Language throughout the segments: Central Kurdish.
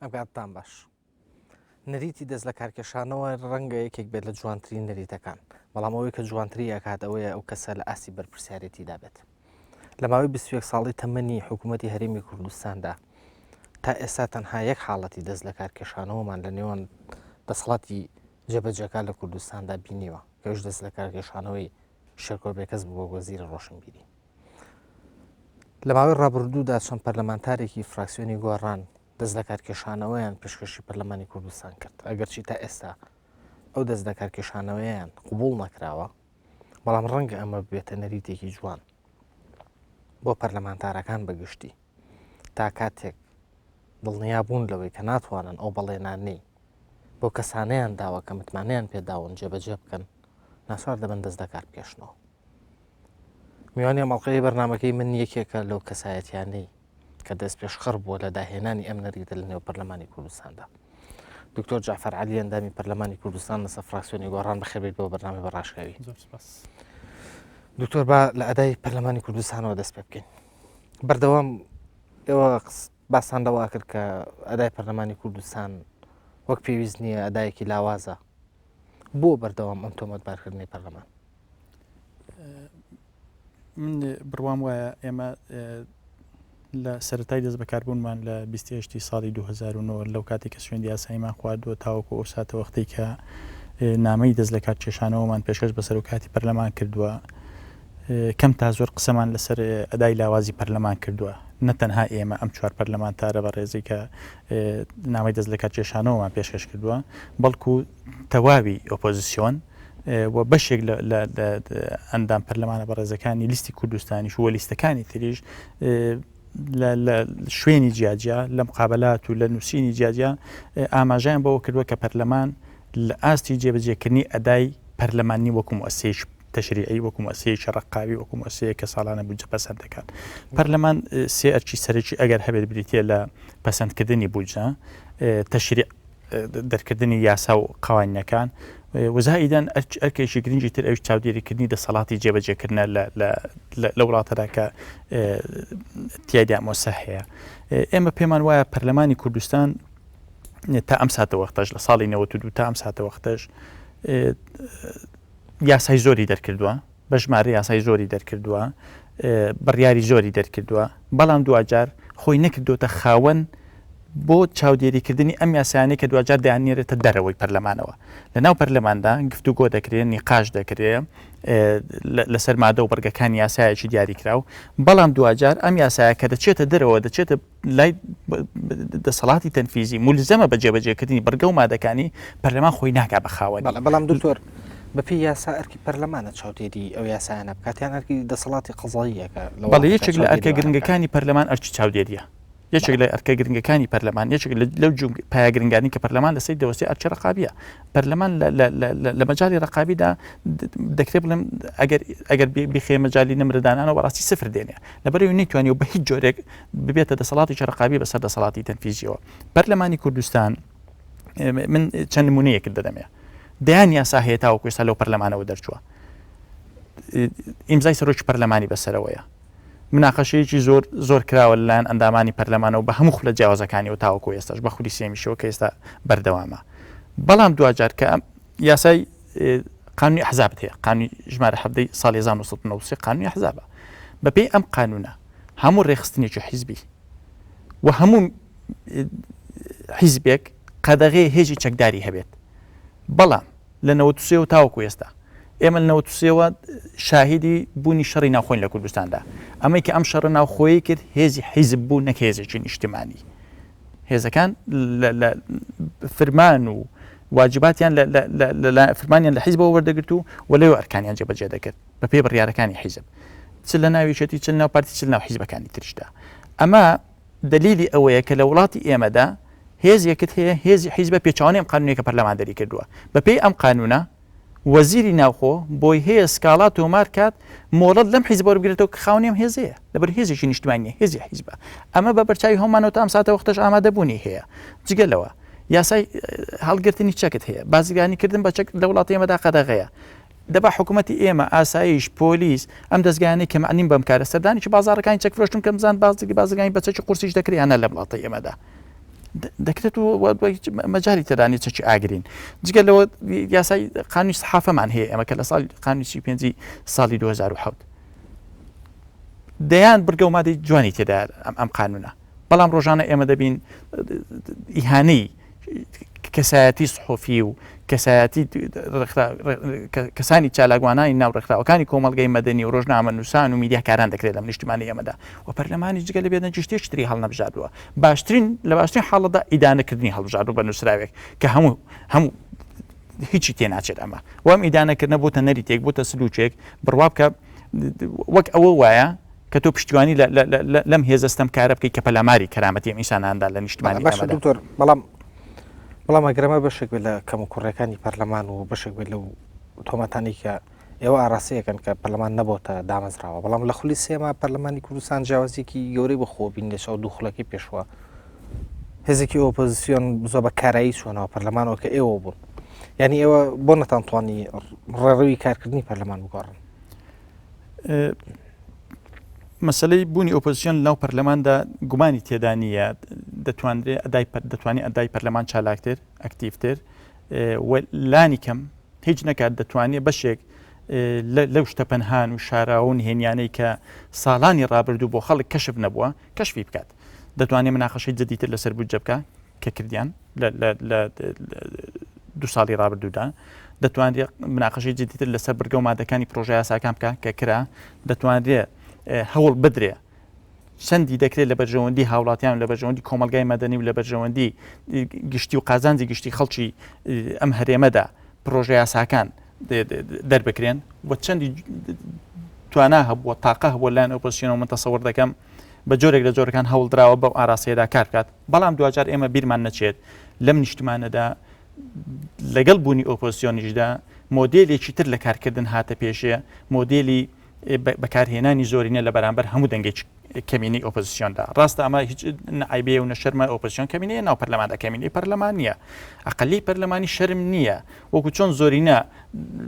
ئەم کاتتان باش. نەریتی دەست لە کارکێشانەوە ڕەنگە یەکێک بێت لە جوانترین نەریتەکان، بەڵام ئەوەی کە جوانتری ئەکات ئەوەیە ئەو کەسە لە ئاستی بەرپرسیارێتیدا بێت. لە ماوەی 21 ساڵی تەمەنی حکوومەتی هەرێمی کوردستاندا تا ئێستا تەنها یەک حاڵەتی دەست لە کارکێشانەوەمان لە نێوان دەسەڵاتی جێبەجێکار لە کوردستاندا بینیوە کە ئەویش دەست لە کارکێشانەوەی شێرکۆ بێکەس بوو وەک وەزیری ڕۆشنبیری. لە ماوەی ڕابردوودا چەند پەرلەمانتارێکی فراکسیۆنی گۆڕان دەست لەکارکێشانەوەیان پێشکەشی پەرلەمانی کوردستان کرد، ئەگەرچی تا ئێستا ئەو دەست لەکارکێشانەوەیان قبوڵ نەکراوە، بەڵام ڕەنگە ئەمە ببێتە نەریتێکی جوان بۆ پەرلەمانتارەکان بەگشتی تا کاتێک دڵنیا بوون لەوەی کە ناتوانن ئەو بەڵێنانەی بۆ کەسانیان داوە کە متمانەیان پێداون جێبەجێ بکەن ناچار دەبن دەست لەکار بکێشنەوە. میوانی ئەم ئەڵقەیەی بەرنامەکەی من یەکێکە لەو کەسایەتیانەی کە دەستپێشخەر بووە لە داهێنانی ئەم نەریتە لە نێو پەرلەمانی کوردستاندا. دکتۆر جعفر علی ئەندامی پەرلەمانی کوردستان لەسەر فراکسیۆنی گۆڕان بەخێربێیت بۆ بەرنامەی بە ڕاشکاوی. زۆر سپاس. دکتۆر با لە ئەدای پەرلەمانی کوردستانەوە دەست پێ بکەین. بەردەوام ئێوە باستان لەوە کرد کە ئەدای پەرلەمانی کوردستان وەک پێویست نییە ئەدایەکی لاوازە. بۆ بەردەوام ئەم تۆمەتبارکردنەی پەرلەمان؟ من بڕوام وایە ئێمە لە سەرەتای دەست بەکاربوونمان لە 28 ساڵی 2009 لەو کاتێک کە سوێندی یاساییمان خواردووە تاوەکو ئەو ساتە وەختەی کە نامەی دەست لە کار کێشانەوەمان پێشکەش بە سەرۆکاتی پەرلەمان کردووە کەم تا زۆر قسەمان لەسەر ئەدای لاوازی پەرلەمان کردووە نە تەنها ئێمە ئەم چوار پەرلەمانتارە بە ڕێزی کە نامەی دەست لە کار کێشانەوەمان پێشکەش کردووە بەڵکو تەواوی ئۆپۆزیسیۆن و بەشێک لە ئەندام پەرلەمانە بەڕێزەکانی لیستی کوردستانیش و لیستەکانی تریش لە شوێنی جیاجیا لە مقابلات و لە نووسینی جیاجیا ئاماژیان بەوە کردووە کە پەرلەمان لە ئاستی جێبەجێکردنی ئەدای پەرلەمانی وەکو موسسەیەکی تەشریعی وەکو موسسەیەکی ڕقاوی وەکو موسسەیە کە ساڵانە بودجە پەسەند دەکات پەرلەمان سێ ئەرکی سەرەکی ئەگەر هەبێت بریتە لە پەسەندکردنی بودجە تەشریع دەرکردنی یاسا و قوانینەکان و زائیدەن ئەرکێکی گرنگی تر ئەویش چاودێریکردنی دەسەڵاتی جێبەجێکردنە لە وڵاتەدا کە تیایدا مۆسە هەیە ئێمە پێمان وایە پەرلەمانی کوردستان تا ئەم ساتە وەختەش لە ساڵی 92 تا ئەم ساتە وەختەش یاسای زۆری دەرکردووە بە ژمارە یاسای زۆری دەرکردووە، بڕیاری زۆری دەرکردووە، بەڵام دواجار خۆی نەکردۆتە خاوەن بۆ چاودێریکردنی ئەم یاسایانەی کە دواجار دەیاننێرێتە دەرەوەی پەرلەمانەوە. لەناو پەرلەماندا گفتوگۆ دەکرێ، نیقاش دەکرێ لەسەر مادە و بڕگەکانی یاسایەکی دیاریکراو، بەڵام دواجار ئەم یاسایە کە دەچێتە دەرەوە، دەچێتە لای دەسەڵاتی تەنفیزی مولزەمە بە جێبەجێکردنی بڕگە و مادەکانی، پەرلەمان خۆی ناکا بە خاوەنی. بەڵێ، بەڵام دکتۆر بەپێی یاسا ئەرکی پەرلەمانە چاودێری ئەو یاسایانە بکات یان ئەرکی دەسەڵاتی قەزاییە کە لە بەڵێ وڵاتەکە یەکێک لە چاودێری ئەرکە ئەوانە بکات؟ گرنگەکانی پەرلەمان ئەرکی چاودێرییە. یەکێک لە ئەرکە گرنگەکانی پەرلەمان، یەکێک لەو پایە گرنگانەی کە پەرلەمان لەسەری دەوەستێ ئەرکی ڕەقابییە. پەرلەمان لە مەجالی ڕەقابیدا دەکرێت بڵێم ئەگەر ئەگەر بیخەیە مەجالی نمرەدانانەوە بەڕاستی سفر دێنێ. لەبەرئەوەی نەیتوانیوە بە هیچ جۆرێک ببێتە دەسەڵاتێکی ڕقابی بەسەر دەسەڵاتی تەنفیزیەوە پەرلەمانی کوردستان من چەند نمونەیەکت دەدەمێ دەیان یاسا هەیە تاوەکو ئێستا لەو پەرلەمانەوە دەرچووە ئیمزای سەرۆکی پەرلەمانی بەسەرەوەیە مناقەشەیەکی زۆر زۆر کراوە لەلایەن ئەندامانی پەرلەمانەوە بە هەموو خولە جیاوازەکانی و تاوەکو ئێستاش بە خولی سێمیشەوە کە ئێستا بەردەوامە بەڵام دواجار کە یاسای قانونی ئەحزابت هەیە قانونی ژمارە حەڤدەی ساڵی 1993 قانونی ئەحزابە بەپێی ئەم قانونە هەموو ڕێکخستنێکی حیزبی و هەموو حیزبێک قەدەغەیە هێزی چەکداری هەبێت بەڵام لە 93 تاوەکو ئێستا ئێمە لە 93ەوە شاهیدی بوونی شەڕی ناوخۆین لە کوردستاندا ئەمەی کە ئەم شەڕە ناوخۆیی کرد هێزی حیزب بوو نەک هێزێکی نیشتمانی هێزەکان لە فرمان و واجباتیان لە فرمانیان لە حیزبەوە وەردەگرت و و لەوێ ئەرکانیان جێبەجێ دەکرد بە پێی بڕیارەکانی حیزب چ لە ناو یەکێتی چ لە ناو پارتی چ لە ناو حیزبەکانی تریشدا ئەمە دلیلی ئەوەیە کە لە وڵاتی ئێمەدا هێزێکت هەیە هێزی حیزبە پێچەوانەی ئەم قانونەیە کە پەرلەمان دەری کردووە بەپێی ئەم قانونە وەزیری ناوخۆ بۆی هەیە سکاڵا تۆمار کات مۆڵەت لەم حیزبە وەربگرێتەوە کە خاوەنی ئەم هێزەیە، لەبەر هێزێکی نیشتمانی نییە، هێزی حیزبە. ئەمە بە بەرچاوی هەموومانەوە تا ئەم ساتەوەختەش ئامادەبوونی هەیە. جگە لەوە یاسای هەڵگرتنی چەکت هەیە، بازرگانیکردن بە چەک لە وڵاتی ئێمەدا قەدەغەیە. دەبا حکوومەتی ئێمە، ئاسایش، پۆلیس، ئەم دەزگایانەی کە مەعنین بەم کارە، سەردانێکی بازاڕەکانی چەک فرۆشتن بکەن بزانن بازرگانی بە چەکی قورسیش دەکرێ یان نا لەم وڵاتەی ئێمەدا. دەکرێت و مەجای تێدانی چەکی ئاگرین جگە لەوە یاسای قانونی سەحافەمان هەیە ئەمە کە لە ساڵ قانونی 35 ساڵی 2007 دەیان بڕگە و مادەی جوانی تێدا ئەم قانونە بەڵام ڕۆژانە ئێمە دەبین ئیهانەی کەسایەتی سحوفی و کەسایەتی کەسانی چالاکوانانی ناو ڕێکخراوەکانی کۆمەڵگەی مەدەنی و ڕۆژنامەنووسان و میدیاکاران دەکرێت لەم نیشتمانی ئێمەدا و پەرلەمانی جگە لە بێدەنگی شتێکی تری هەڵنەبژاردووە باشترین لە باشترین حاڵەتدا ئیدانەکردنی هەڵبژاردوو بە نووسراوێک کە هەموو هەموو هیچی تێناچێت ئەمە وەم ئیدانەکردنە بۆتە نەریتێک بۆتە سلوکێک بڕوا بکە وەک ئەوە وایە کە تۆ پشتیوانی لەم هێزە ستەمکارە بکەیت کە پەلاماری کەرامەتی ئەم ئینساناندا لە نیشتمانی باشە دکتۆر بەڵام بەڵام ئەگەرەمە بەشێک بێت لە کەم و کوڕەکانی پەرلەمان و بەشێک بێت لەو تۆمەتانی کە ئێوە ئاراستەیەکەن کە پەرلەمان نەبۆتە دامەزراوە بەڵام لە خولی سێما پەرلەمانی کوردستان جیاوازیەکی گەورەی بەخۆ بین لە چاو دوو خولەکەی پێشوە هێزێکی ئۆپۆزیسیۆن زۆر بە کارایی چۆنەوە پەرلەمانەوە کە ئێوە بوون یعنی ئێوە بۆ نەتانتوانی ڕێڕەوی کارکردنی پەرلەمان بگۆڕن مەسلەی بوونی ئۆپۆزیسیۆن لەناو پەرلەماندا گومانی تێدا نییە دەتوانرێت ئەدای دەتوانێت ئەدای پەرلەمان چالاکتر ئەکتیڤتر و لانی کەم هیچ نەکات دەتوانێت بەشێک لەو شتە پەنهان و شاراوە و نهێنیانەی کە ساڵانی ڕابردوو بۆ خەڵک کەشف نەبووە کەشفی بکات دەتوانێت مناقەشەی جدیتر لەسەر بودجە بکە کە کردیان لە دو ساڵی ڕابردوودا دەتوانرێت مناقەشەی جدیتر لەسەر بڕگە و مادەکانی پرۆژە یاساکان بکە کە کرا دەتوانرێت هەوڵ بدرێ چەندی دەکرێت لە بەرژەوەندی هاوڵاتیان و لە بەرژەوەندی کۆمەڵگای مەدەنی و لە بەرژەوەندی گشتی و قازانجی گشتی خەڵکی ئەم هەرێمەدا پرۆژە یاساکان دەربکرێن و چەندی توانا هەبووە تاقە هەبووە لایەن ئۆپۆزیسیۆنەوە من تەسەوڕ دەکەم بە جۆرێک لە جۆرەکان هەوڵدراوە بەو ئاراستەیەدا کار بکات بەڵام دواجار ئێمە بیرمان نەچێت لەم نیشتمانەدا لەگەڵ بوونی ئۆپۆزیسیۆنیشدا مۆدێلێکی تر لە کارکردن هاتە پێشێ مۆدێلی بەکارهێنانی زۆرینە لە بەرامبەر هەموو دەنگێکی کەمینەی ئۆپۆزیسیۆندا. ڕاستە ئەمە هیچ نە عەیبەیە و نە شەرمە، ئۆپۆزیسیۆن کەمینەیە ناو پەرلەماندا، کەمینەی پەرلەمان نییە. ئەقەلیەی پەرلەمانی شەرم نییە. وەکو چۆن زۆرینە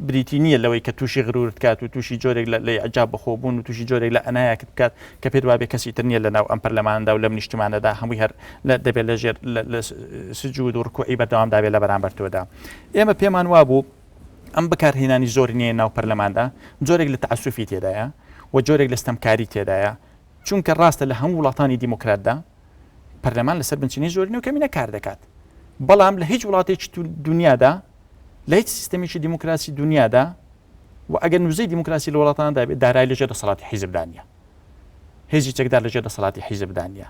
بریتی نییە لەوەی کە تووشی غرورت بکات و تووشی جۆرێک لە ئیعجاب بەخۆبوون و تووشی جۆرێک لە ئەنایەکت بکات کە پێت وابێ کەسی تر نییە لەناو ئەم پەرلەمانەدا و لەم نیشتمانەدا هەمووی هەر دەبێت لە ژێر لە سجود و ڕکوعی بەردەوامدا بێت لە بەرامبەر تۆدا. ئێمە پێمان وابوو ئەم بەکارهێنانی زۆرینەیە ناو پەرلەماندا جۆرێک لە تەعەسوفی تێدایە و جۆرێک لە ستەمکاری تێدایە، چونکە ڕاستە لە هەموو وڵاتانی دیموکراتدا پەرلەمان لەسەر بنچینەی زۆرینە و کەمینە کار دەکات، بەڵام لە هیچ وڵاتێکی دنیادا لە هیچ سیستەمێکی دیموکراسی دنیادا و ئەگەر نوزەی دیموکراسی لە وڵاتاندا بێت دارایی لەژێر دەسەڵاتی حیزبدا نییە. هێزی چەکدار لەژێر دەسەڵاتی حیزبدا نییە.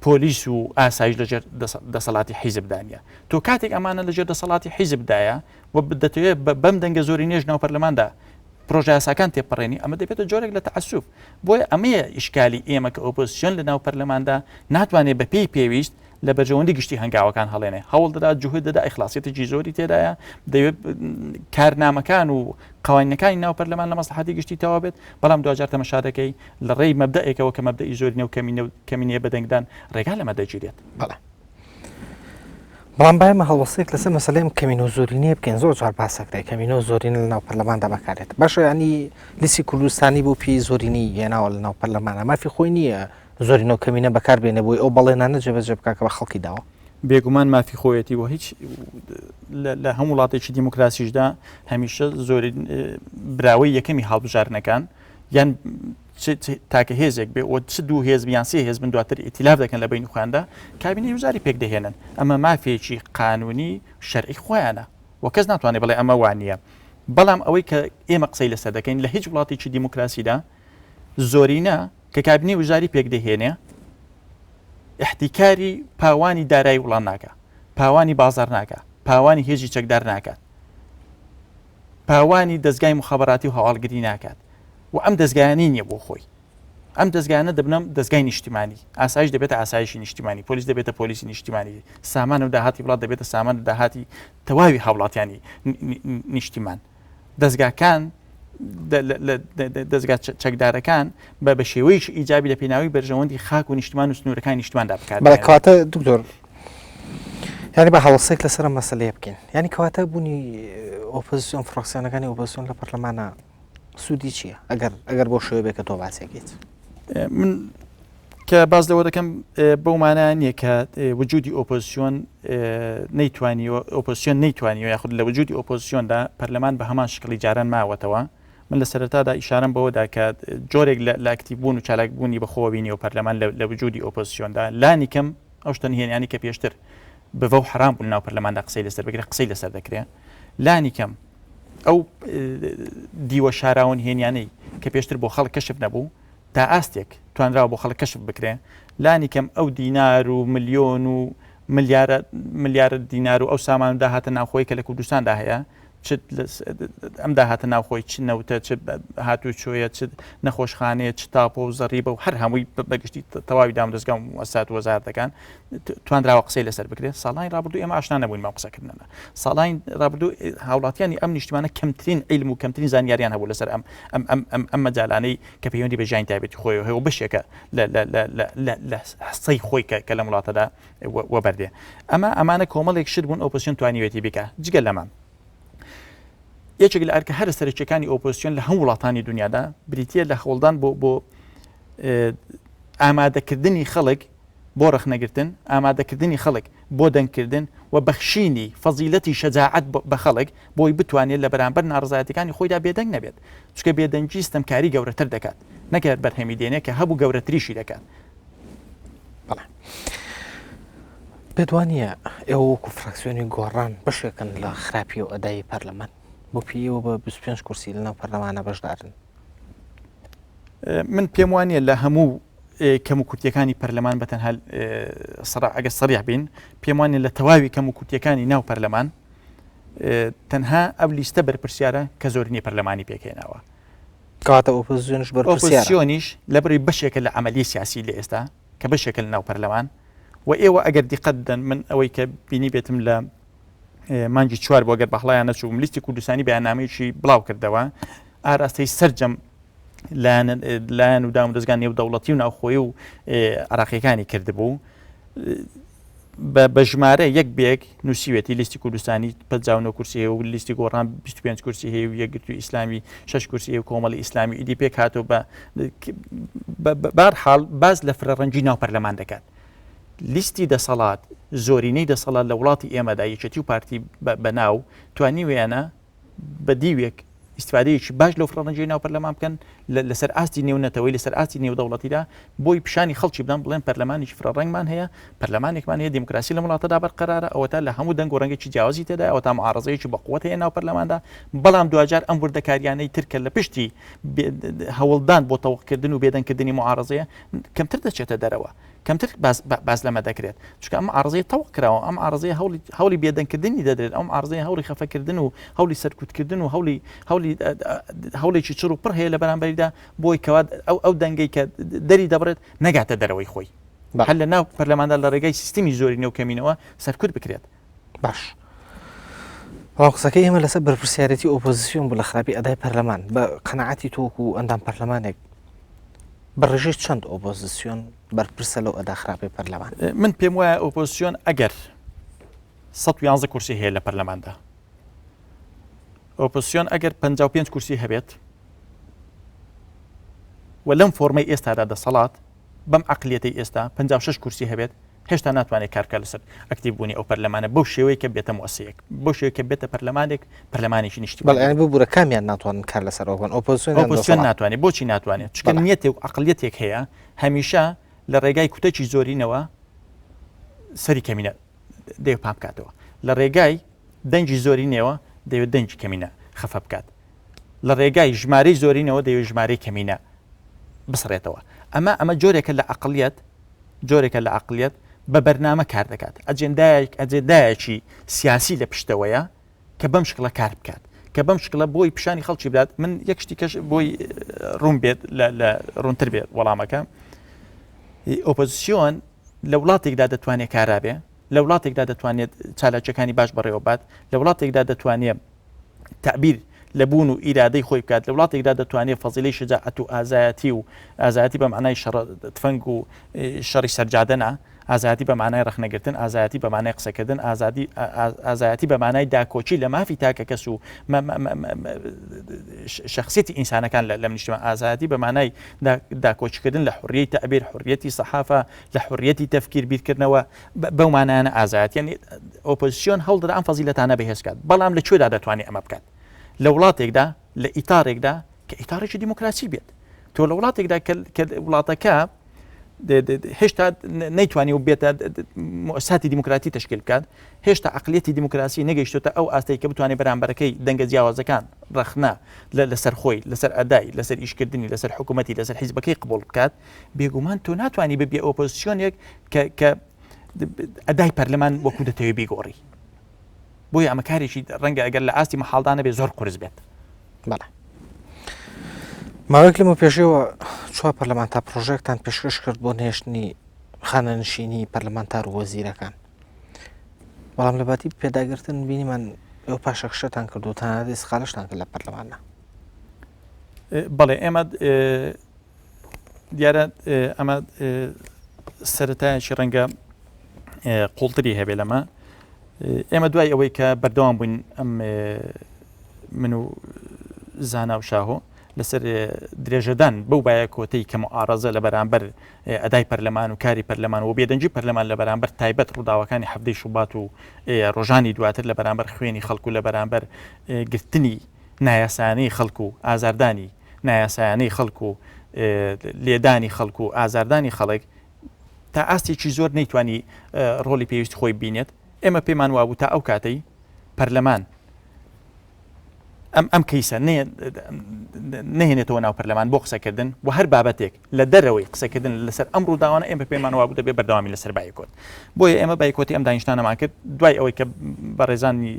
پۆلیس و ئاسایش لەژێر دەسەڵاتی حیزبدا نییە. تۆ کاتێک ئەمانە لەژێر دەسەڵاتی حیزبدایە و دەتەوێت بەم دەنگە زۆری نێژ ناو پەرلەماندا پرۆژەیاساکان تێپەڕێنی ئەمە دەبێتە جۆرێک لە تەعەسوف. بۆیە ئەمەیە ئیشکالی ئێمە کە ئۆپۆزیسیۆن لە ناو پەرلەماندا ناتوانێت بەپێی پێویست لە بەرژەوەندی گشتی هەنگاوەکان هەڵێنێ، هەوڵ دەدا، جوهد دەدا، ئیخلاسیەتێکی زۆری تێدایە، دەیەوێت کارنامەکان و قوانینەکانی ناو پەرلەمان لە مەسڵەحەتی گشتی تەواو بێت، بەڵام دواجار تەمەشا دەکەی لە ڕێی مەبدەئێکەوە کە مەبدەئی زۆرینە و کەمینە و کەمینەیە بە دەنگدان ڕێگا لەمە دەگیرێت. بەڵێ. بەڵام با ئێمە هەڵوەستەیەک لەسەر مەسەلەی ئەم کەمینە و زۆرینەیە بکەین، زۆر جار باس دەکرێت کەمینە و زۆرینە لەناو پەرلەماندا بەکارێت. باشە یانی لیستی کوردستانی بۆ پێی زۆرینەی هێناوە لەناو پەرلەمانە، مافی خۆی نییە زۆرینە و کەمینە بەکار بێنێ بۆی ئەو بەڵێنانە جێبەجێ بکا کە بە خەڵکی داوە. بێگومان مافی خۆیەتی و هیچ لە هەموو وڵاتێکی دیموکراسیشدا هەمیشە زۆری براوەی یەکەمی هەڵبژاردنەکان یان تاکە هێزێک بێ و چ دوو هێز یان سێ هێز بن دواتر ئیتیلاف دەکەن لە بینی خۆیاندا کابینەی وزاری پێک دەهێنن ئەمە مافێکی قانونی شەرعی خۆیانە و کەس ناتوانێت بڵێ ئەمە وانە بەڵام ئەوەی کە ئێمە قسەی لەسەر دەکەین لە هیچ وڵاتێکی دیموکراسیدا زۆرینە کە کابینەی وزاری پێک دەهێنێ ئیحتیکاری پاوانی دارایی وڵات ناکا، پاوانی بازاڕ ناکا، پاوانی هێزی چەکدار ناکات، پاوانی دەزگای موخابەراتی و هەواڵگری ناکات و ئەم دەزگایانەی نییە بۆ خۆی. ئەم دەزگایانە دەبنە دەزگای نیشتیمانی، ئاسایش دەبێتە ئاسایشی نیشتیمانی، پۆلیس دەبێتە پۆلیسی نیشتیمانی، سامان و داهاتی وڵات دەبێتە سامان و داهاتی تەواوی هاوڵاتیانی نیشتیمان. دەزگاکان دەزگا چەکدارەکان بە بە شێوەیەکی ئیجابی لە پێناوی بەرژەوەندی خاک و نیشتمان و سنوورەکانی نیشتماندا بکات بەڵێ کەواتە دکتۆر یعنی بە هەڵسێک لەسەر ئەم مەسەلەیە بکەین یعنی کەواتە بوونی ئۆپۆزیسیۆن فراکسیۆنەکانی ئۆپۆزیسیۆن لە پەرلەمانە سوودی چییە ئەگەر ئەگەر بۆ شێوە بێت کە تۆ باسێکیت من کە باس لەوە دەکەم بەو مانایە نییە کە وجودی ئۆپۆزیسیۆن نەیتوانیوە ئۆپۆزیسیۆن نەیتوانیوە یاخود لە وجودی ئۆپۆزیسیۆندا پەرلەمان بە هەمان شکڵی جاران ماوەتەوە من لە سەرەتادا ئیشارەم بەوەدا کە جۆرێک لە ئەکتیڤ بوون و چالاک بوونی بەخۆوە بینیوە پەرلەمان لە وجودی ئۆپۆزیسیۆندا لانی کەم ئەو شتە نهێنیانی کە پێشتر بڤە و حەرام بوون ناو پەرلەماندا قسەی لەسەر بکرێت قسەی لەسەر دەکرێت لانی کەم ئەو دیوە شاراوە نهێنیانەی کە پێشتر بۆ خەڵک کەشف نەبوو تا ئاستێک توانراوە بۆ خەڵک کەشف بکرێ، لانی کەم ئەو دینار و ملیۆن و ملیارە ملیارە دینار و ئەو سامان و داهاتە ناوخۆی کە لە کوردستاندا هەیە چ ئەم داهاتە ناوخۆی چ نەوتە چ هاتوچۆیە چ نەخۆشخانەیە چ تاپۆ و زەڕیبە و هەر هەمووی بەگشتی تەواوی دامودەزگا و موسسات و وەزارەتەکان توانراوە قسەی لەسەر بکرێت ساڵانی ڕابردوو ئێمە ئاشنا نەبووین بەم قسەکردنە ساڵانی ڕابردوو هاوڵاتیانی ئەم نیشتمانە کەمترین عیلم و کەمترین زانیاریان هەبوو لەسەر ئەم ئەم ئەم ئەم ئەم مەجالانەی کە پەیوەندی بە ژیانی تایبەتی خۆیەوە هەیە و بەشێکە لە لە لە لە لە لە حسەی خۆی کە کە لەم وڵاتەدا وەبەردێ ئەمە ئەمانە کۆمەڵێک شت بوون ئۆپۆزیسیۆن توانیوێتی بیکا جگە لەمە یەکێک لە ئەرکە هەرە سەرەکیەکانی ئۆپۆزیسیۆن لە هەموو وڵاتانی دنیادا بریتە لە هەوڵدان بۆ بۆ ئامادەکردنی خەڵک بۆ ڕەخنەگرتن، ئامادەکردنی خەڵک بۆ دەنگکردن و بەخشینی فەزیلەتی شەجاعەت بە خەڵک بۆی بتوانێت لە بەرامبەر ناڕەزایەتیەکانی خۆیدا بێدەنگ نەبێت، چونکە بێدەنگی ستەمکاری گەورەتر دەکات نەک هەر بەرهەمی دێنێ کە هەبوو گەورەتریشی دەکات. بەڵێ. پێت وا نییە ئێوە وەکو فراکسیۆنی گۆڕان بەشێکن لە خراپی و ئەدای پەرلەمان؟ بۆ پێی ئێوە بە 25 کورسی لەناو پەرلەمانە بەشدارن؟ من پێم وا نییە لە هەموو کەم و کورتیەکانی پەرلەمان بە تەنها ئەگەر سەریح بین پێم وانە لە تەواوی کەم و کورتیەکانی ناو پەرلەمان تەنها ئەو لیستە بەرپرسیارە کە زۆرینەی پەرلەمانی پێکهێناوە. کەواتە ئۆپۆزیسیۆنیش بەرپرسیارە. ئۆپۆزیسیۆنیش لەبەرئەوەی بەشێکە لە عەمەلیەی سیاسی لە ئێستا کە بەشێکە لە ناو پەرلەمان و ئێوە ئەگەر دیقەت بدەن من ئەوەی کە بینیبێتم لە مانگی چوار بۆ گەر بەهڵیان نەچووم لیستی کوردستانی بەیاننامەیەکی بڵاو کردەوە ئاراستەی سەرجەم لایەن و دام دەستگان نێودەوڵەتی و ناوخۆی و عراقیەکانی کردبوو بە ژمارە یەک بێک نووسیوێتی لیستی کوردستانی 59 کورسی هەیە و لیستی گۆڕان 25 کورسی هەیە و یەکگرتووی ئیسلامی 6 کورسی هەیە و کۆمەڵی ئیسلامی ئیدی پێک هاتوو بە بار حاڵ باز لە فرەڕەنگی ناو پەرلەمان دەکات. لیستی دەسەڵات زۆرینەی دەسەڵات لە وڵاتی ئێمەدا یەکێتی و پارتی بەناو توانیویانە بە دیوێک ئیستفادەیەکی باش لەو فڕەنگی ناو پەرلەمان بکەن لەسەر ئاستی نێونەتەوەی لەسەر ئاستی نێودەوڵەتیدا بۆی پیشانی خەڵکی بدەن بڵێن پەرلەمانێکی فرەڕەنگمان هەیە پەرلەمانێکمان هەیە دیموکراسی لەم وڵاتەدا بەرقەرارە ئەوەتا لە هەموو دەنگ و ڕەنگێکی جیاوازی تێدا ئەوەتا معارەزەیەکی بەقوەت هەیە ناو پەرلەماندا بەڵام دواجار ئەم وردەکاریانەی تر کە لە پشتی هەوڵدان بۆ تەوقکردن و بێدەنگکردنی معارەزەیە کەمتر دەچێتە دەرەوە کەمتر باس لەمە دەکرێت چونکە ئەم عارزەیە تەوق کراوە ئەم عارزەیە هەوڵی هەوڵی بێدەنگکردنی دەدرێت ئەم عارزەیە هەوڵی خەفەکردن و هەوڵی سەرکوتکردن و هەوڵی هەوڵی هەوڵێکی چڕ و پڕ هەیە لە بەرامبەریدا بۆی کەوا ئەو ئەو دەنگەی کە دەری دەبڕێت نەگاتە دەرەوەی خۆی هەر لە ناو پەرلەماندا لە ڕێگەی سیستمی زۆری نێو کەمینەوە سەرکوت بکرێت. باش بەڵام قسەکەی ئێمە لەسەر بەرپرسیارێتی ئۆپۆزیسیۆن بوو لە خراپی ئەدای پەرلەمان بە قەناعەتی تۆ وەکو ئەندام پەرلەمانێک بە ڕێژەی چەند ئۆپۆزیسیۆن بەرپرسە لەو ئەدا خراپەی پەرلەمان؟ من پێم وایە ئۆپۆزیسیۆن ئەگەر 111 کورسی هەیە لە پەرلەماندا ئۆپۆزیسیۆن ئەگەر 55 کورسی هەبێت و لەم فۆرمەی ئێستادا دەسەڵات بەم عەقلیەتەی ئێستا 56 کورسی هەبێت هێشتا ناتوانێت کار بکات لەسەر ئەکتیڤ بوونی ئەو پەرلەمانە بەو شێوەیە کە بێتە موسسەیەک بەو شێوەیە کە بێتە پەرلەمانێک پەرلەمانێکی نیشتیمانی. بەڵێ یانی ببورە کامیان ناتوانن کار لەسەر ئەوە بکەن ئۆپۆزسیۆن یان ئۆپۆزسیۆن دەسەڵات؟ ناتوانێت بۆچی ناتوانێت چونکە بەڵێ. نیەتێک و عەقڵیەتێک هەیە هەمیشە لە ڕێگای کوتەکی زۆرینەوە سەری کەمینە دەیەوێت پان بکاتەوە لە ڕێگای دەنگی زۆرینەوە دەیەوێت دەنگی کەمینە خەفە بکات لە ڕێگای ژمارەی زۆرینەوە دەیەوێت ژمارەی کەمینە بسڕێتەوە ئەمە ئەمە جۆرێکە لە عەقڵیەت جۆرێکە لە عەقڵیەت بە بەرنامە کار دەکات، ئەجێندایەک ئەجێندایەکی سیاسی لە پشتەوەیە کە بەم شکڵە کار بکات، کە بەم شکڵە بۆی پیشانی خەڵکی بدات، من یەک شتی کەش بۆی ڕوون بێت لە ڕوونتر بێت وەڵامەکە، ئۆپۆزیسیۆن لە وڵاتێکدا دەتوانێت کارا بێ، لە وڵاتێکدا دەتوانێت چالاکیەکانی باش بەڕێوە بات، لە وڵاتێکدا دەتوانێت تەعبیر لە بوون و ئیرادەی خۆی بکات، لە وڵاتێکدا دەتوانێت فەزیلەی شەجاعەت و ئازایەتی و ئازایەتی بە مەعنای شەڕ تفەنگ و شەڕی سەرجادە نا، ئازایەتی بە مانای ڕەخنەگرتن، ئازایەتی بە مانای قسەکردن، ئازادی ئازایەتی بە مانای داکۆکی لە مافی تاکەکەس و شەخسیەتی ئینسانەکان لەم نیشتمان، ئازایەتی بە مانای داکۆکیکردن لە حوڕیەی تەعبیر، حوڕیەتی سەحافە، لە حوڕیەتی تەفکیر، بیرکردنەوە، بەو مانایانە ئازایەتی. یانی ئۆپۆزیسیۆن هەوڵ دەدا ئەم فەزیلەتانە بەهێز بکات، بەڵام لە کوێدا دەتوانێت ئەمە بکات؟ لە وڵاتێکدا، لە ئیتارێکدا کە ئیتارێکی دیموکراسی بێت. تۆ لە وڵاتێکدا کە وڵاتەکە هێشتا نەیتوانی و بێتە موساتی دیموکراتی تشکیل بکات هێشتا عقلیەتی دیموکراسی نەگەیشتۆتە ئەو ئاستەی کە بتوانێت بەرامبەرەکەی دەنگە جیاوازەکان ڕەخنە لەسەر خۆی لەسەر ئەدای لەسەر ئیشکردنی لەسەر حکوومەتی لەسەر حیزبەکەی قبول بکات بێگومان تۆ ناتوانانی ببیە ئۆپۆزیسیۆنێک کە ئەدای پەرلەمان وەکو دەتەوێت بیگۆڕی بۆیە ئەمە کارێکی ڕەنگە ئەگەر لە ئاستی مەحاڵدا نەبێت زۆر قورس بێت. بەڵێ. ماوەیەک لەمە پێشەوە چوار پەرلەمانتار پرۆژێکتان پێشکەش کرد بۆ نهێشتنی خانەنشینی پەرلەمانتار و وەزیرەکان بەڵام لە باتی پێداگرتن بینیمان ئەو پاشەکشەتان کرد و تەنانەت ئیسقالەشتان کرد لە پەرلەمانە. بەڵێ ئێمە دیارە ئەمە سەتایەکی ڕەنگە قوڵتری هەبێ لەمە ئێمە دوای ئەوەی کە بەردەوام بووین ئەم من و زانا و شاهۆ لەسەر درێژەدان بەو بایە کۆتەی کە معارەزە لە بەرامبەر ئەدای پەرلەمان و کاری پەرلەمان و بێدەنگی پەرلەمان لە بەرامبەر تایبەت ڕووداوەکانی حەفتەی شوبات و ڕۆژانی دواتر لە بەرامبەر خوێنی خەڵک و لە بەرامبەر گرتنی نایاسایانەی خەڵک و ئازاردانی نایاسایانەی خەڵک و لێدانی خەڵک و ئازاردانی خەڵک تا ئاستێکی زۆر نەیتوانی ڕۆڵی پێویست خۆی بینێت ئێمە پێمان وابوو تا ئەو کاتەی پەرلەمان ئەم ئەم کەیسە نهێنێتەوە ناو پەرلەمان بۆ قسەکردن و هەر بابەتێک لە دەرەوەی قسەکردن لەسەر ئەم ڕووداوانە ئێمە پێمان وابوو دەبێ بەردەوامی لەسەر بایکۆت بۆیە ئێمە بایکۆتی ئەم دانیشتانەمان کرد دوای ئەوەی کە بەڕێزانی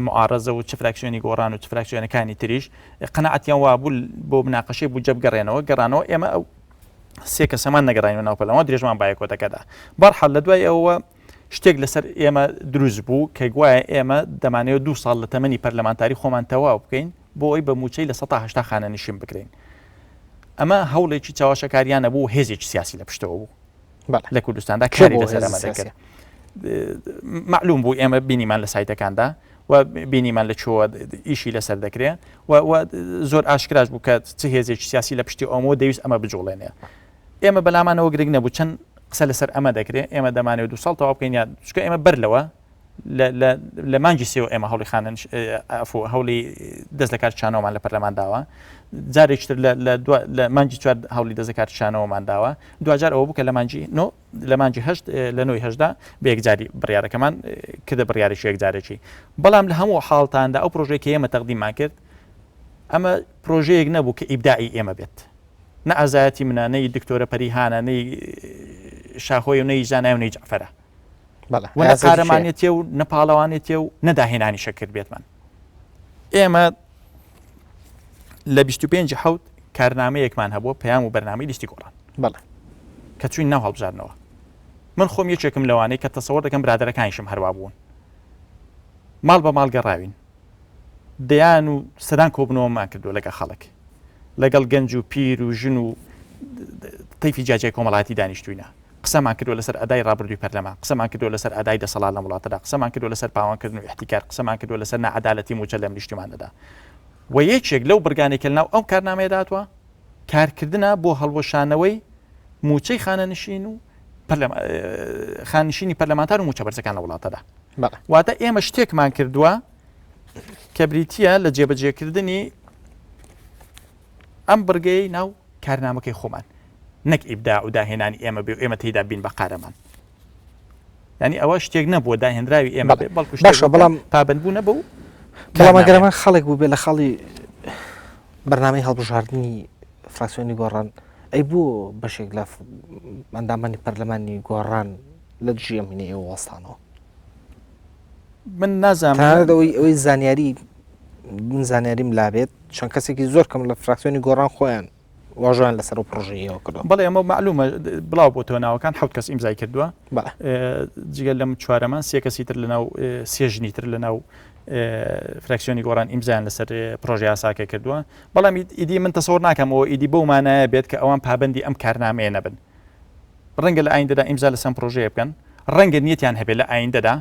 معارەزە و چ فراکسیۆنی گۆڕان و چ فراکسیۆنەکانی تریش قەناعەتیان وابوو بۆ مناقەشەی بودجە بگەڕێنەوە گەڕانەوە ئێمە ئەو سێ کەسەمان نەگەڕاینەوە ناو پەرلەمان درێژمان بایکۆتەکەدا بەرحاڵ لە دوای ئەوە شتێک لەسەر ئێمە دروست بوو کە گوایە ئێمە دەمانەوێت دوو ساڵ لە تەمەنی پەرلەمانتاری خۆمان تەواو بکەین بۆ ئەوەی بە مووچەی 80% خانەنشین بکرێین ئەمە هەوڵێکی چاواشەکاریانە بوو هێزێکی سیاسی لە پشتەوە بوو لە کوردستاندا کاری لەسەر ئەمە دەکرد معلوم بوو ئێمە بینیمان لە سایتەکاندا و بینیمان لە چۆوە ئیشی لەسەر دەکرێ و زۆر ئاشکراش بوو کە چ هێزێکی سیاسی لە پشتی ئەومەوە دەویست ئەمە بجوڵێنێ ئێمە بەلامانەوە گرنگ نەبوو چەند قسە لەسەر ئەمە دەکرێ ئێمە دەمانەوێت دو ساڵ تەواو بکەین یان چونکە ئێمە بەر لەوە لە مانگی سێوە ئێمە هەوڵی خانەنش ئەفو هەوڵی دەست لە کار کشانەوەمان لە پەرلەمان داوە جارێکتر لە مانگی چوار هەوڵی دەست لە کار کشانەوەمان داوە دواجار ئەوە بوو کە لە مانگی نۆ لە مانگی هەشت لە نۆی هەشدا بە یەکجاری بڕیارەکەمان کردە بڕیارێکی یەکجارێکی بەڵام لە هەموو حاڵتاندا ئەو پرۆژەیە کە ئێمە تەقدیممان کرد ئەمە پرۆژەیەک نەبوو کە ئیبداعی ئێمە بێت نە ئازایەتی منە نەی دکتۆرە پەریهانە نەی شاخۆی و نەی زانای و نەی جەعفەرە و نە قارەمانێتیە و نە پاڵەوانێتیە و نە داهێنانی شەکرد بێتمان ئێمە لە 25 حوت کارنامەیەکمان هەبووە پەیام و بەرنامەی لیستی گۆڕان بەڵێ کە چوین ناو هەڵبژاردنەوە من خۆم یەکێکم لەوانەی کە تەسەوەر دەکەم برادەرەکانیشم هەروا بوون ماڵ بە ماڵ گەڕاوین دەیان و سەدان کۆبنەوەمان کردووە لەگەڵ خەڵک لەگەڵ گەنج و پیر و ژن و تەیفی جیاجیای کۆمەڵایەتی دانیشتوینە قسەمان کردووە لەسەر ئەدای ڕابردووی پەرلەمان قسەمان کردووە لەسەر ئەدای دەسەڵات لەم وڵاتەدا قسەمان کردووە لەسەر پاوانکردن و ئیحتیکار قسەمان کردووە لەسەر ناعەدالەتی مووچە لەم نیشتیمانەدا و یەکێک لەو بڕگانەی کە لەناو ئەم کارنامەیەدا هاتووە کارکردنە بۆ هەڵوەشانەوەی مووچەی خانەنشین و خانشینی پەرلەمانتار و مووچە بەرزەکان لە وڵاتەدا واتە ئێمە شتێکمان کردووە کە بریتییە لە جێبەجێکردنی ئەم بڕگەی ناو کارنامەکەی خۆمان نەک ئیبدا و داهێنانی ئێمە بێ و ئێمە تێدا بین بە قارەمان ینی ئەوە شتێک نەبووە داهێنراوی ئێمە بێ بەڵکو باشە بەڵام پابندبوو نەبوو بەڵام ئەگەر ئەمە خەڵک بوو بێ لە خاڵی بەرنامەی هەڵبژاردنی فراکسیۆنی گۆڕان ئەی بۆ بەشێک لە ئەندامانی پەرلەمانی گۆڕان لە دژی ئەم هینەی ئێوە وەستانەوە؟ من نازانم تەنانەت ئەوەی ئەوەی زانیاری من زانیاریم لابێت چەند کەسێکی زۆر کەم لە فراکسیۆنی گۆڕان خۆیان واژۆیان لەسەر ئەو پڕۆژەی ئێوە کردووە. بەڵێ ئەمە مەعلومە بڵاو بۆتەوە ناوەکان حەوت کەس ئیمزای کردووە جگە لەم چوارەمان سێ کەسی تر لەناو سێ ژنی تر لەناو فراکسیۆنی گۆڕان ئیمزایان لەسەر پرۆژە یاساکە کردووە بەڵام ئیدی من تەسەوەر ناکەم ئەوە ئیدی بەو مانایە بێت کە ئەوان پابەندی ئەم کارنامەیە نەبن. ڕەنگە لە ئایندەدا ئیمزا لەسەر ئەم پرۆژەیە بکەن، ڕەنگە نیەتیان هەبێت لە ئایندەدا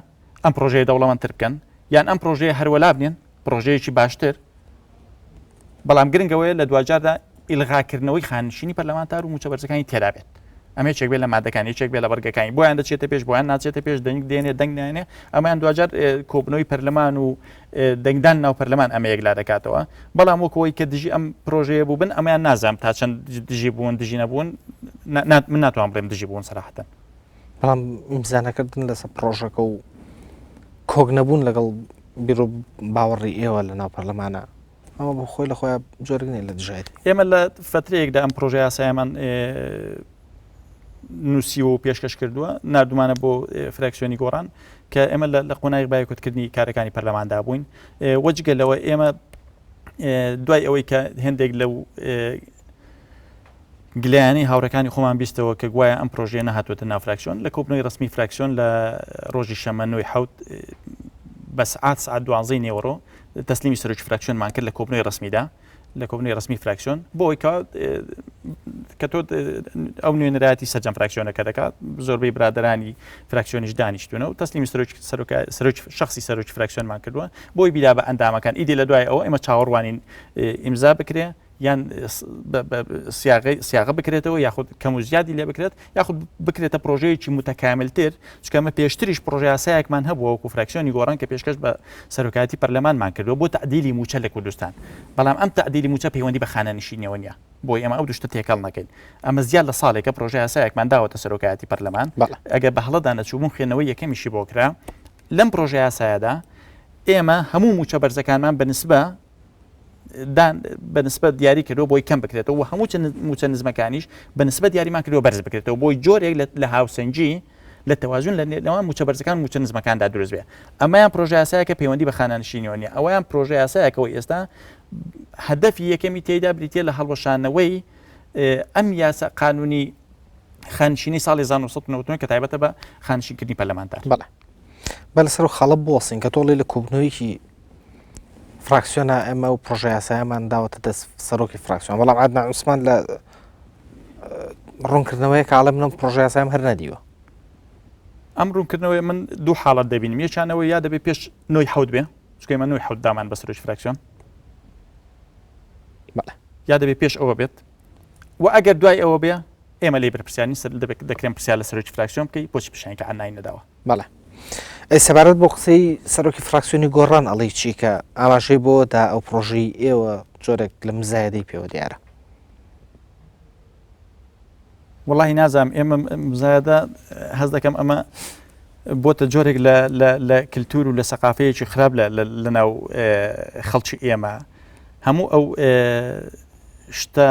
ئەم پرۆژەیە دەوڵەمەندتر بکەن یان ئەم پرۆژەیە هەر وەلا بنێن پرۆژەیەکی باشتر، بەڵام گرنگ ئەوەیە لە دواجاردا ئیلغاکردنەوەی خانەنشینی پەرلەمانتار و مووچە بەرزەکانی تێدا بێت. ئەمە یەکێک بێت لە مادەکان، یەکێک بێت لە بڕگەکانی. بۆیان دەچێتە پێش، بۆیان ناچێتە پێش، دەنگ دێنێ، دەنگ نایەنێ، ئەمەیان دواجار کۆبوونەوەی پەرلەمان و دەنگدان ناو پەرلەمان ئەمە یەکلا دەکاتەوە. بەڵام وەکو ئەوەی کە دژی ئەم پرۆژەیە بووبن، ئەمەیان نازانم تا چەند دژی بوون، دژی نەبوون، من ناتوانم بڵێم دژی بوون سەراحەتەن. بەڵام ئیمزا نەکردن لەسەر پرۆژەکە و کۆک نەبوون لەگەڵ بیر و باوەڕی ئێوە لە ناو پەرلەمانە ئەمە بۆ خۆی لە خۆیان جۆرێک نیە لە دژایەتی. ئێمە لە فەترەیەکدا ئەم پرۆژە یاسایەمان نووسیوە و پێشکەش کردووە، ناردومانە بۆ فراکسیۆنی گۆڕان کە ئێمە لە قۆناغی بایکۆتکردنی کارەکانی پەرلەماندا بووین. وەجگە لەوە ئێمە دوای ئەوەی کە هێندێک لەو گلەیانەی هاوڕێکانی خۆمان بیستەوە کە گوایە ئەم پرۆژەیە نەهاتووەتە ناو فراکسیۆن، لە کۆبوونەوەی ڕەسمی فراکسیۆن لە ڕۆژی شەممە نۆی حەوت بە سعات سعات دوانزەی نێوەڕۆ تەسلیمی سەرۆکی فراکسیۆنمان کرد لە کۆبوونەوەی ڕەسمیدا لە کۆبوونەوەی ڕەسمی فراکسیۆن بۆ ئەوەی کە کە تۆ ئەو نوێنەرایەتی سەرجەم فراکسیۆنەکە دەکات زۆربەی برادەرانی فراکسیۆنیش دانیشتونە و تەسلیمی سەرۆکی سەرۆکی شخصی سەرۆکی فراکسیۆنمان کردووە بۆی بیدا بە ئەندامەکان ئیدی لە دوای ئەوە ئێمە چاوەڕوانین ئیمزا بکرێ یان سیاغە بکرێتەوە یاخود کەم و زیادی لێ بکرێت یاخود بکرێتە پرۆژەیەکی متەکاملتر چونکە ئەمە پێشتریش پرۆژە یاسایەکمان هەبووە وەکو فراکسیۆنی گۆڕان کە پێشکەش بە سەرۆکایەتی پەرلەمانمان کردووە بۆ تەعدیلی مووچە لە کوردستان بەڵام ئەم تەعدیلی مووچە پەیوەندی بە خانەنشینیەوە نییە بۆی ئێمە ئەو دوو شتە تێکەڵ نەکەین ئەمە زیاد لە ساڵێکە پرۆژە یاسایەکمان داوەتە سەرۆکایەتی پەرلەمان ئەگەر بە هەڵەدا نەچووبووم خوێندنەوەی یەکەمیشی بۆ کرا لەم پرۆژە یاسایەدا ئێمە هەموو مووچە بەرزەکانمان بە نسبە دان بە نسبەت دیاری کردووە بۆی کەم بکرێتەوە و هەموو موچە نزمەکانیش بە نسبەت دیاریمان کردووە بەرز بکرێتەوە بۆی جۆرێک لە هاوسەنگی لە تەوازن لە نێوان موچە بەرزەکان موچە نزمەکاندا دروست بێ ئەمەیان پرۆژە یاسایەکە پەیوەندی بە خانەنشینیەوە نیە ئەوەیان پرۆژە یاسایەکەوە ئێستا هەدەفی یەکەمی تێیدا بریتە لە هەڵوەشانەوەی ئەم یاسا قانونی خانشینی ساڵی 1990 کە تایبەتە بە خانشینکردنی پەرلەمانتار بەڵێ بە لەسەر خەڵە بوەسین کە تۆڵی لە کۆبنەوەیەکی فراکسیۆنە ئێمە و پرۆژە یاسایەمان داوەتە دەست سەرۆکی فراکسیۆن بەڵام عادنان عوسمان لە ڕوونکردنەوەیە کاڵە منم پرۆژە یاسایم هەر نەدیوە. ئەم ڕوونکردنەوەی من دوو حاڵەت دەبینم یەکیانەوە یا دەبێ پێش نۆی حەوت بێ چونکە ئێمە نۆی حەوت دامان بە سەرۆکی فراکسیۆن یا دەبێ پێش ئەوە بێت و ئەگەر دوای ئەوە بێ ئێمە لێی بەرپرسیارین سەر دەبێت دەکرێن پرسیار لە سەرۆکی فراکسیۆن بکەی بۆچی پیشانی کە عەنای نەداوە. بەڵێ. ئەی سەبارەت بۆ قسەی سەرۆکی فراکسیۆنی گۆڕان ئەڵێی چی کە ئاماژەی بۆ دا ئەو پڕۆژەی ئێوە جۆرێک لە مزایەدەی پێوە دیارە؟ وەڵاهی نازانم ئێمە مزایەدە هەست دەکەم ئەمە بۆتە جۆرێک لە لە کللتور و لە سەقافەیەکی خراپ لە ناو خەڵکی ئێمە هەموو ئەو شتە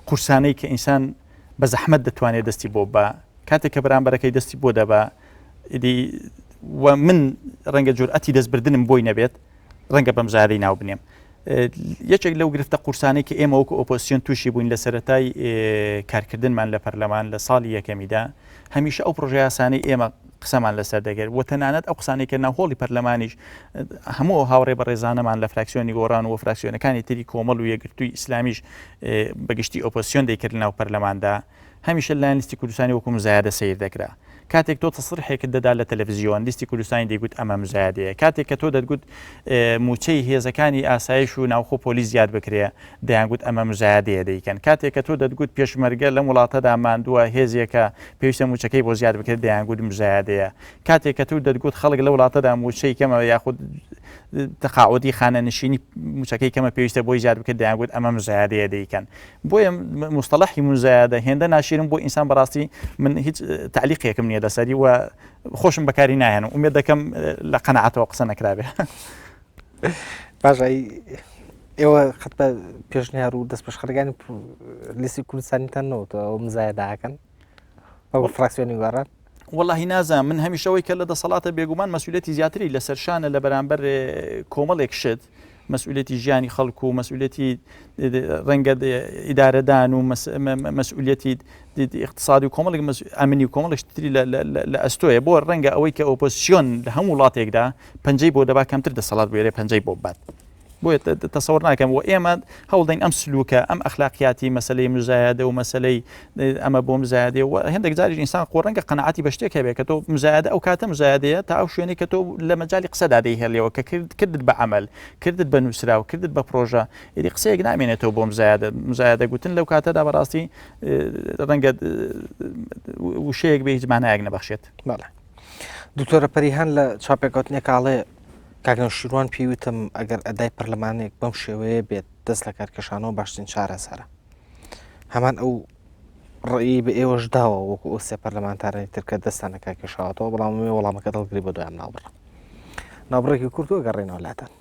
قورسانەی کە ئینسان بە زەحمەت دەتوانێت دەستی بۆ بە کاتێک کە بەرامبەرەکەی دەستی بۆ دەبا ئیدی و من ڕەنگە جورئەتی دەستبردنم بۆی نەبێت ڕەنگە بەم زارەی ناو بنێم یەکێک لەو گرفتە قورسانەی کە ئێمە وەکو ئۆپۆزسیۆن تووشی بووین لە سەرەتای کارکردنمان لە پەرلەمان لە ساڵی یەکەمیدا هەمیشە ئەو پرۆژە یاسانەی ئێمە قسەمان لەسەر دەگەر و تەنانەت ئەو قسانەی کە ناو هۆڵی پەرلەمانیش هەموو ئەو هاوڕێ بەڕێزانەمان لە فراکسیۆنی گۆڕان و فراکسیۆنەکانی تری کۆمەڵ و یەکگرتووی ئیسلامیش بەگشتی ئۆپۆزسیۆن دەیکرد لەناو پەرلەماندا هەمیشە لەلایەن لیستی کوردستانی وەکو مزایەدە سەیر دەکرا. کاتێک تۆ تەسریحێکت دەدا لە تەلەفزیۆن، لیستی کوردستانی دەیگوت ئەمە مزایەدەیە. کاتێک کە تۆ دەتگوت مووچەی هێزەکانی ئاسایش و ناوخۆ پۆلیس زیاد بکرێ، دەیانگوت ئەمە مزایەدەیە دەیکەن. کاتێک کە تۆ دەتگوت پێشمەرگە لەم وڵاتەدا ماندووە، هێزێکە پێویستە مووچەکەی بۆ زیاد بکرێت، دەیانگوت مزایەدەیە. کاتێک کە تۆ دەتگوت خەڵک لەو وڵاتەدا مووچەی کەمە یاخود تەقاعودی خانەنشینی مووچەکەی کەمە پێویستە بۆی زیاد بکرێت، دەیانگوت ئەمە مزایەدەیە دەیکەن. بۆیە موستەڵەحی موزایەدە هێندە ناشیرن بۆ ئینسان بەڕاستی من هیچ تەعلیقێکم نییە لەسەری و خۆشم بەکاری ناهێنم ئومێد دەکەم لە قەناعەتەوە قسە نەکرابێ. باشە ئێوە قەت بە پێشنیار و دەستپێشخەرەکانی لیستی کوردستانیتان نەوتەوە ئەو مزایەدەکەن ئەو فراکسیۆنی گۆڕان؟ وەڵاهی نازانم من هەمیشە ئەوەی کە لە دەسەڵاتە بێگومان مەسئولیەتی زیاتری لەسەر شانە لە بەرامبەر کۆمەڵێک شت مەسئولیەتی ژیانی خەڵک و مەسئولیەتی ڕەنگە ئیدارەدان و مەسئولیەتی اقتصادی و کۆمەڵێک ئەمنی و کۆمەڵێک تری لە ئەستۆیە بۆ ڕەنگە ئەوەی کە ئۆپۆزیسیۆن لە هەموو وڵاتێکدا پەنجەی بۆ دەبا کەمتر دەسەڵات بێرێ پەنجەی بۆ بات. بۆیە تەسەوەر ناکەم و ئێمە هەوڵدەین ئەم سلوکە ئەم ئەخلاقیاتی مەسلەی مزایادە و مەسلەی ئەمە بۆ مزایادێ و هەندێک جاریش ئینسان خۆ ڕەنگە قەناعەتی بە شتێک هەبێت کە تۆ مزایادە ئەو کاتە مزایادەیە تا ئەو شوێنەی کە تۆ لە مەجالی قسەدا دەیهێڵیەوە کە کرد کردت بە عەمەل کردت بە نووسراو کردت بە پرۆژە ئیدی قسەیەک نامێنێتەوە بۆ مزایادە مزایادە گوتن لەو کاتەدا بەڕاستی ڕەنگە وشەیەک بێ هیچ مانایەک نەبەخشێت. بەڵێ دکتۆرە پەریهان لە چاپێکەوتنێکا ئەڵێ کاک نەوشیروان پێی وتم ئەگەر ئەدای پەرلەمانێک بەم شێوەیە بێت دەست لە کارکێشانەوە باشترین چارەسەرە. هەمان ئەو ڕێی بە ئێوەش داوە وەکو ئەو سێ پەرلەمانتارانی تر کە دەستان لە کارکێشاوەتەوە بەڵام ئەمەوێ وەڵامەکە دەڵگری بۆ دوای ئەم ناوبڕە. ناوبڕێکی کورت و گەڕێنەوە لاتان.